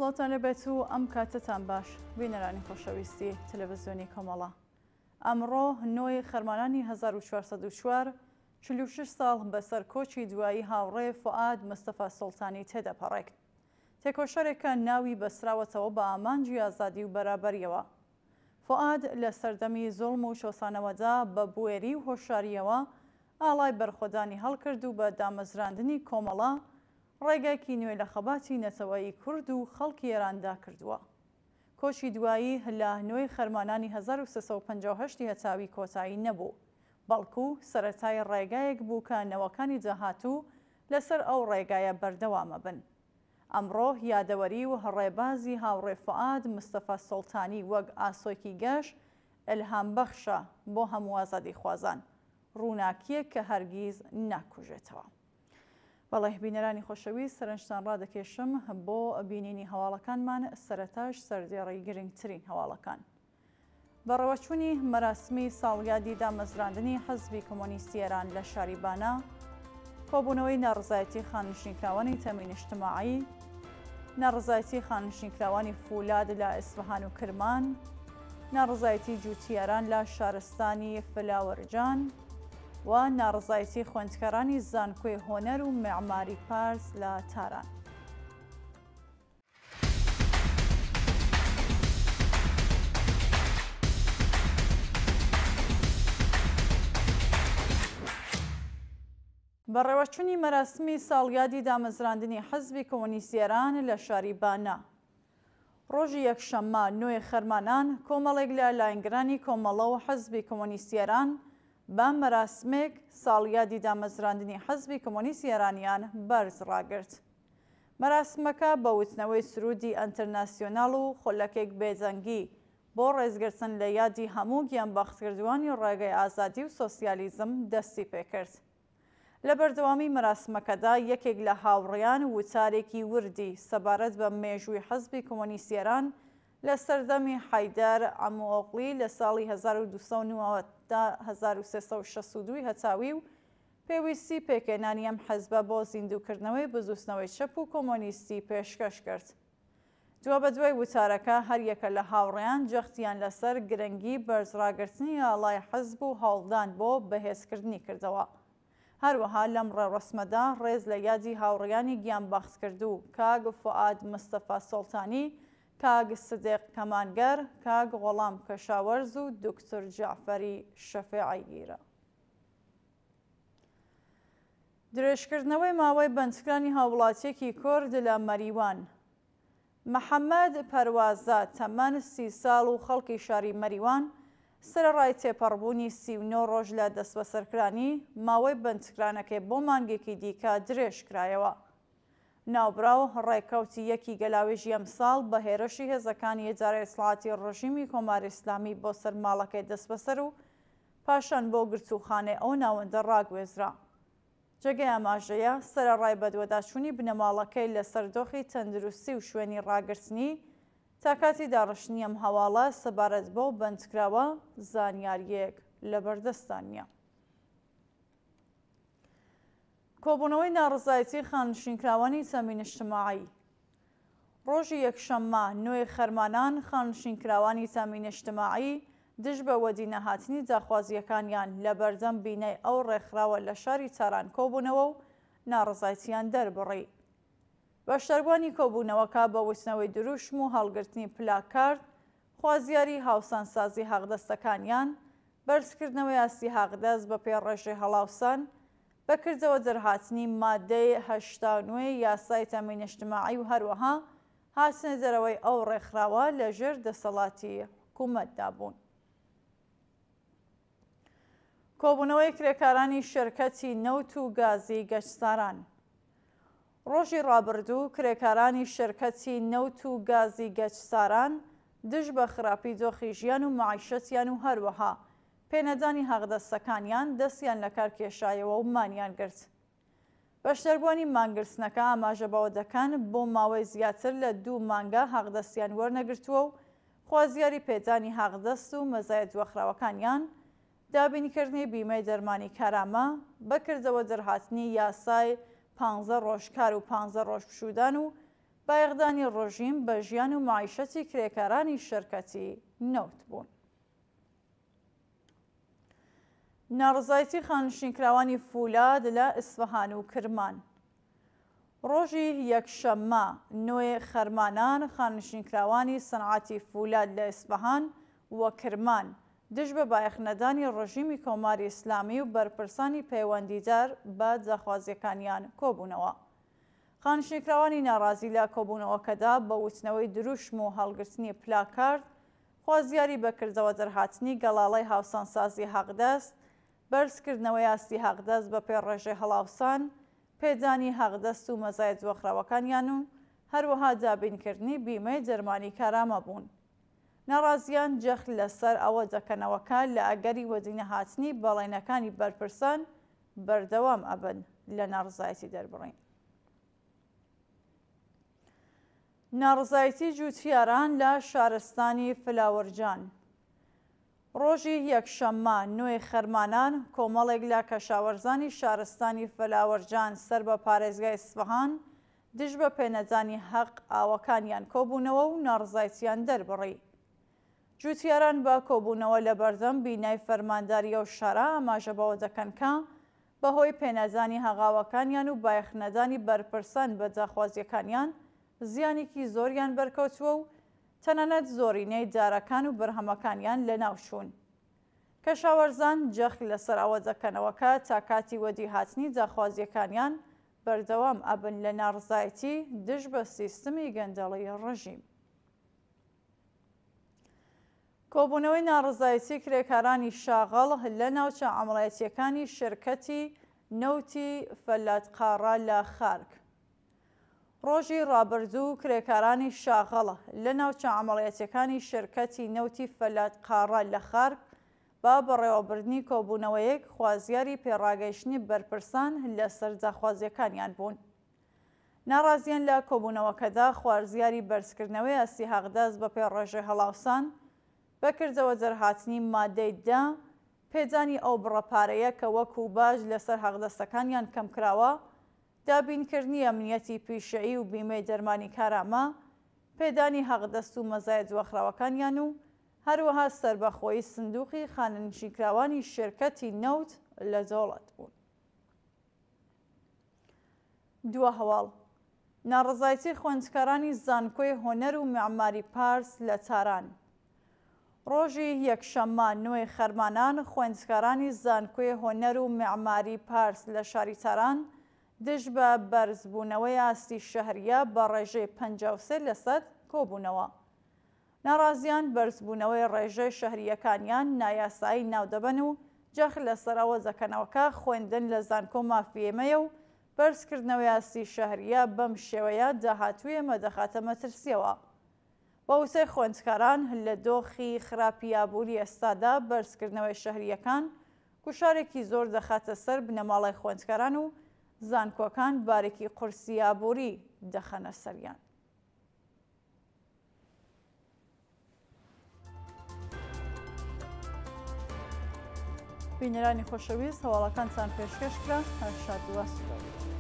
سڵاوتان لێبێت و ئەم کاتەتان باش بینەرانی خۆشەویستی تەلەڤزیۆنی کۆمەڵە. ئەمڕۆ نۆی خەرمانانی 1404، 46 ساڵ بەسەر کۆچی دوایی هاوڕێ فوئاد مستەفا سوڵتانی تێدەپەڕێت. تێکۆشەرێک کە ناوی بەستراوەتەوە بە ئامانجی ئازادی و بەرابەرییەوە. فوئاد لە سەردەمی زوڵم و چەوسانەوەدا بە بوێری و هۆشارییەوە ئاڵای بەرخۆدانی هەڵکرد و بە دامەزراندنی کۆمەڵە ڕێگایکی نوێ لە خەباتی نەتەوەیی کورد و خەڵکی ئێراندا کردووە. کۆچی دوایی لە نۆی خەرمانانی 1358 ی هەتاوی کۆتایی نەبوو، بەڵکو سەرەتای ڕێگایەک بوو کە نەوەکانی داهاتوو لەسەر ئەو ڕێگایە بەردەوامەبن. ئەمڕۆ یادەوەری و ڕێبازی هاوڕێ فوئاد مستەفا سوڵتانی وەک ئاسۆیکی گەش ئیلهامبەخشە بۆ هەموو ئازادیخوازان، ڕووناکییەک کە هەرگیز ناکوژێتەوە. بەڵێ بینەرانی خۆشەویست سەرنجتان ڕادەکێشم بۆ بینینی هەواڵەکانمان، سەرەتاش سەردێڕی گرنگترین هەواڵەکان. بەڕێوەچوونی مەراسمی ساڵیادی دامەزراندنی حزبی کۆمۆنیستی ئێران لە شاری بانە، کۆبوونەوەی ناڕزایەتی خاننشینکراوانی تەمین اجتماعی، ناڕزایەتی خاننشینکراوانی فولاد لە ئیسفەهان و کرمان، ناڕزایەتی جووتیاران لە شارستانی فلاوەرجان و ناڕزایەتی خوێندکارانی زانکۆی هۆنەر و مێعماری پارس لە تاران. بەڕێوەچوونی مەراسمی ساڵیادی دامەزراندنی حزبی کۆمۆنیستی ئێران لە شاری بانە. ڕۆژی یەکشەممە نۆی خەرمانان کۆمەڵێک لە لایەنگرانی کۆمەڵە و حزبی کۆمۆنیستی ئێران بە مەراسمێک ساڵیادی دامەزراندنی حزبی کۆمۆنیستی ئێرانیان بەرز ڕاگرت. مەراسمەکە بە وتنەوەی سروودی ئەنترناسیۆناڵ و خولەکێک بێدەنگی بۆ ڕێزگرتن لە یادی هەموو گیانبەختکردووانی ڕێگەی ئازادی و سۆسیالیزم دەستی پێکرد. لە بەردەوامی مەراسمەکەدا یەکێک لە هاوڕێیان وتارێکی وردی سەبارەت بە مێژووی حزبی کۆمۆنیستی ئێران لە سەردەمی حەیدەر عەموئۆغڵی لە ساڵی 1290 تا 1362 هەتاوی و پێویستی پێکهێنانی ئەم حزبە بۆ زیندووکردنەوەی بزووتنەوەی چەپ و کۆمۆنیستی پێشکەش کرد. دوابەدوای وتارەکە هەریەکە لە هاوڕێیان جەختیان لەسەر گرنگی بەرزڕاگرتنی ئاڵای حزب و هەوڵدان بۆ بەهێزکردنی کردەوە. هەروەها لەم ڕێوڕەسمەدا ڕێز لە یادی هاوڕێیانی گیانبەختکردوو کاک فوئاد مستەفا سوڵتانی، کاک سدیق کەمانگەر، کاک غوڵام کەشاوەرز و دوکتور جەعفەری شەفێعی گیرا. درێژکردنەوەی ماوەی بەندکرانی هاووڵاتییەکی کورد لە مەریوان. محەممەد پەروازە، تەمەن 30 ساڵ و خەڵکی شاری مەریوان، سەرەڕای تێپەڕبوونی 39 ڕۆژ لە دەستبەسەرکرانی، ماوەی بەندکرانەکەی بۆ مانگێکی دیکە درێژکرایەوە. ناوبراو ڕێکەوتی یەکی گەلاوێژی ئەمساڵ بە هێرشی هێزەکانی ئیدارەی ئیتڵاعاتی ڕژیمی کۆماری ئیسلامی بۆ سەر ماڵەکەی دەستبەسەر و پاشان بۆ گرتووخانەی ئەو ناوەندە ڕاگوێزرا. جێگەی ئاماژەیە، سەرەڕای بەدواداچوونی بنەماڵەکەی لەسەر دۆخی تەندروستی و شوێنی ڕاگرتنی، تا کاتی داڕشتنی ئەم هەواڵە سەبارەت بەو بەندکراوە زانیارییەک لەبەردەستدا نییە. کۆبوونەوەی ناڕەزایەتی خانەنشینکراوانی تەمین اجتماعی ڕۆژی یەکشەممە نۆی خەرمانان خانەنشینکراوانی تەمین اجتماعی دژ بە وەدینەهاتنی داخوازییەکانیان لە بەردەم بینای ئەو ڕێکخراوە لە شاری تاران کۆبوونەوە و ناڕەزایتیان دەربڕی. بەشداربووانی کۆبوونەوەکە بە وتنەوەی دروشم و هەڵگرتنی پلاکارد خوازیاری هاوسانسازی حەقدەستەکانیان، بەرزکردنەوەی ئاستی حەقدەست بەپێی ڕێژەی هەڵاوسان، بە کردەوە دەرهاتنی مادەی 89 ی یاسای تەمین اجتماعی و هەروەها هاتنە دەرەوەی ئەو ڕێکخراوە لە ژێر دەسەڵاتی حکوومەتدا بوون. کۆبوونەوەی کرێکارانی شرکەتی نەوت و گازی گەچساران. ڕۆژی ڕابردوو کرێکارانی شرکەتی نەوت و گازی گەچساران دژ بە خراپی دۆخی ژیان و مەعیشەتیان و هەروەها پێنەدانی حەقدەستەکانیان دەستیان لەکار کێشایەوە و مانیان گرت. بەشداربووانی مانگرتنەکە ئاماژە بەوە دەکەن، بۆ ماوەی زیاتر لە دوو مانگە حەقدەستیان وەرنەگرتووە و خوازیاری پێدانی حەقدەست و مەزایە دواخراوەکانیان، دابینکردنی بیمەی دەرمانی کارامە، بەکردەوە دەرهاتنی یاسای پانزە ڕۆژ کار و پانزە ڕۆژ پشوودان و. بایەخدانی ڕژیم بە ژیان و مەعیشەتی کرێکارانی شەرکەتی نەوت بوون. ناڕەزایەتی خانەنشینکراوانی فولاد لە ئیسفەهان و کرمان. ڕۆژی یەکشەممە نۆی خەرمانان خانەنشینکراوانی سنعاتی فولاد لە ئیسفەهان و کرمان دژ بە بایەخنەدانی ڕژیمی کۆماری ئیسلامی و بەرپرسانی پەیوەندیدار بە داخوازیەکانیان کۆبوونەوە. خانشینکراوانی ناڕازی لە کۆبوونەوەکەدا بە وتنەوەی دروشم و هەڵگرتنی پلاکارد خوازیاری بە کردەوە دەرهاتنی گەڵاڵەی هاوسانسازی حەقدەست، بەرزکردنەوەی ئاستی حەقدەست بە پێی ڕێژەی هەڵاوسان، پێدانی حەقدەست و مەزایە دواخراوەکانیان و هەروەها دابینکردنی بیمەی دەرمانی کارامە بوون. ناڕازیان جەخت لەسەر ئەوە دەکەنەوە کە لە ئەگەری وەدینەهاتنی بەڵێنەکانی بەرپرسان بەردەوام ئەبن لە ناڕزایەتی دەربڕین. ناڕزایەتی جووتیاران لە شارستانی فلاوەرجان. ڕۆژی یەکشەممە نۆی خەرمانان کۆمەڵێک لە کەشاوەرزانی شارستانی فلاوەرجان سەر بە پارێزگای ئیسفەهان دژ بە پێنەدانی هەق ئاوەکانیان کۆبوونەوە و ناڕزایتیان دەربڕی. جووتیاران بە کۆبوونەوە لە بەردەم بینای فەرمانداری ئەو شارە ئاماژە بەوە دەکەن کە بەهۆی پێنەدانی هەغاوەکانیان و بایەخنەدانی بەرپرسان بە داخوازییەکانیان زیانێکی زۆریان بەرکەوتووە و تەنانەت زۆرینەی دارەکان و بەرهەمەکانیان لەناوچوون. کەشاوەرزان جەخت لەسەر ئەوە دەکەنەوە کە تا کاتی وەدیهاتنی داخوازییەکانیان بەردەوام ئەبن لە ناڕزایەتی دژ بە سیستمی گەندەڵی ڕژیم. کۆبوونەوەی ناڕەزایەتی کرێکارانی شاغڵ لە ناوچە عەمڵایەتییەکانی شرکەتی نەوتی فەلات قاڕە لە خارک. ڕۆژی ڕابردوو کرێکارانی شاغڵ لە ناوچە عەمڵیەتیەکانی شرکەتی نەوتی فەلات قاڕە لە خارک بە بەڕێوەبردنی کۆبوونەوەیەک خوازیاری پێڕاگەیشتنی بەرپرسان لەسەر داخوازیەکانیان بوون. ناڕازیان لە کۆبوونەوەکەدا خوارزیاری بەرزکردنەوەی ئاستی حەقدەست بەپێی ڕێژەی هەڵاوسان، بەکردەوە دەرهاتنی مادەی دە، پێدانی ئەو بڕە پارەیە کە وەکوو باج لەسەر حەقدەستەکانیان کەمکراوە، دابینکردنی ئەمنیەتی پیشەیی و بیمەی دەرمانی کارامە، پێدانی حەقدەست و مەزایە دواخراوەکانیان و هەروەها سەربەخۆیی سندوقی خانەنشینکراوانی شێرکەتی نەوت لە دەوڵەت بوون. دوا هەواڵ، ناڕەزایەتی خوێندکارانی زانکۆی هونەر و میعماری پارس لە تاران. ڕۆژی یەکشەممە نۆی خەرمانان خوێندکارانی زانکۆی هونەر و میعماری پارس لە شاری تاران دژ بە بەرزبوونەوەی ئاستی شەهریە بە ڕێژەی 53 لەسەد کۆبوونەوە. ناڕازیان بەرزبوونەوەی ڕێژەی شەهرییەکانیان نایاسایی ناودەبەن و جەخت لەسەر ئەوە دەکەنەوە کە خوێندن لە زانکۆ مافی ئێمەیە و بەرزکردنەوەی ئاستی شەهرییە بەم شێوەیە داهاتووی ئێمە دەخاتە مەترسییەوە. بە وتەی خوێندکاران، لە دۆخی خراپی ئابووری ئێستادا بەرزکردنەوەی شەهرییەکان گوشارێکی زۆر دەخاتە سەر بنەماڵەی خوێندکاران و زانکۆکان بارێکی قورسی ئابووری دەخەنە سەریان. بینەرانی خۆشەویست هەواڵەکانتان پێشکەش کرا هەر شاد و ئاسوودە بن.